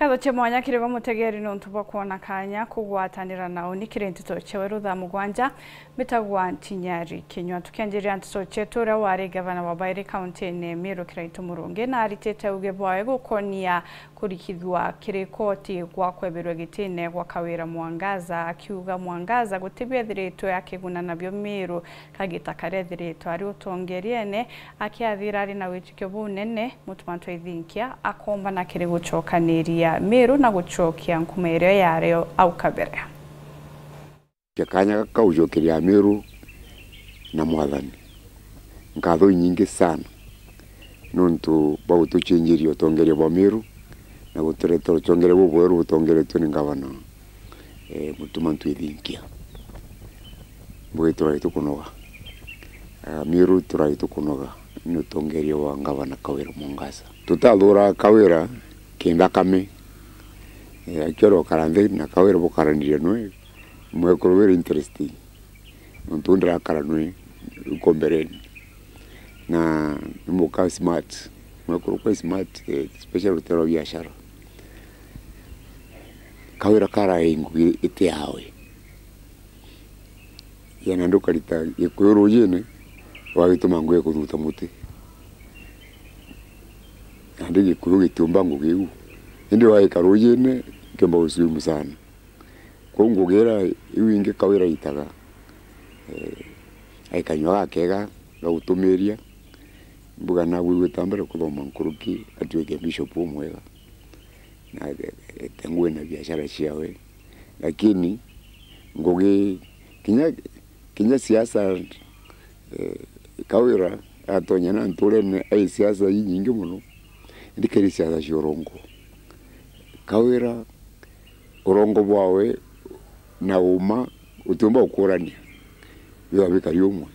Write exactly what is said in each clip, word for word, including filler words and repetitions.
Ngatho cia mwanya kiri bo mutegeri nontu bwa kwona kanya kugwatanira na uni kiri nteto cia weru thaa mugwanja. Mbitagwa Ntinyari Kinyua. Tukianjiria nteto cietu, uria wari gavana wa bairi kaunti-ini Meru Kiraitu Murungi naritite uge bwawe gukonia kurikithua kiri koti gwa kwebirwe gitine gwa Kawira Mwangaza, akiuga Mwangaza guti biethiritwe akiguna nabio Meru kagita karia ethiritwe ari utongeriene. Akiathira ari na witikio bunene, Mutumantu Ithinkia akombana kiri gucokaniria Meru na gucokia nkuma iria yario au kabere. Kia kanya gaka ucokeria Meru na Mwathani nkatho inyingi sana nontu bwa gutucenjeria utongeria bwa Meru na gutureta utongeria bubweru butongeretue ni ngavana, eh, Mutumantu Ithinkia. Mbuge turari tukunoga. Ah, Meru turari tukunoga ni utongeria bwa ngavana Kawira Mwangaza. Tutathuraga Kawira kinthakame. Eh, akioro kara nthi na Kawira bukaraniria nwe, mwekuru very interesting. Nontu ndirakara nwe uko mbereni. Na ni muka smart. Mwekuru kwa smart, eh, especially rutero rwa biashara. Kawira kara ngugi iti yawe. Yana ndukarita gikuyu rujine, wagituma ngugi kuthuta muti. Nandi gikuyu gitiumba ngugi iu. Indi wagika rujine, kiumba guswim sana. Kwou ngugi iria iu ingi Kawira aitaga, eh, aikanyua gakega ga gutumiria. Mbuga nagwigwite mbere kuthoma nkuruki atuike bishop umwega. Na, eh, tengwe na biashara ciawe. Lakini ngugi kinya, kinya siasa, eh, Kawira atonya na nturene ai siasa inyingi muno. Indi kiri siasa cia urongo. Kawira urongo bwawe na uma utiumba gukurania, biba bikari umwe.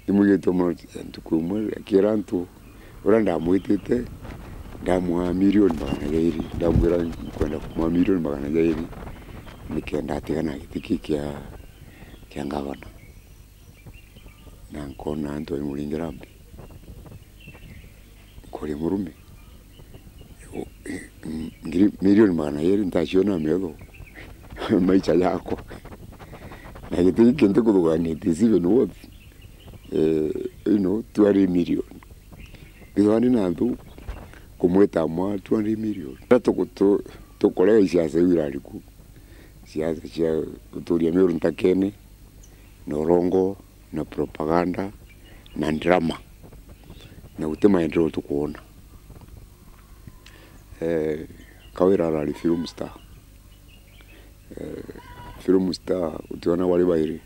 Nimwigitwe mono ntuku imwe akira antu uria ndamwitite, ndamwaa milioni magana jairi, ndamwira nkwenda kumwaa milioni magana jairi nikenda atigana na giti ki kia, kia ngavana. Na nkona antu baimuringira mbi. Nkoria murume, u-, i-, m-, ngiri, milioni magana jairi ntaciona na metho maicha jakwa. Na giti giki ntikuthuganite is even worth, eh, you know, two hundred million. Ndithwa ndi na nthu kumwita mwa two hundred million. Riria tuku-, tu-, tukurega isiasa iu irari ku, siasa cia guturia Meru ntakene, na urongo, na propaganda, na drama, na guti maendeleo tukwona. Eh, Kawira arari film star. Eh, film star utiona wari bairi.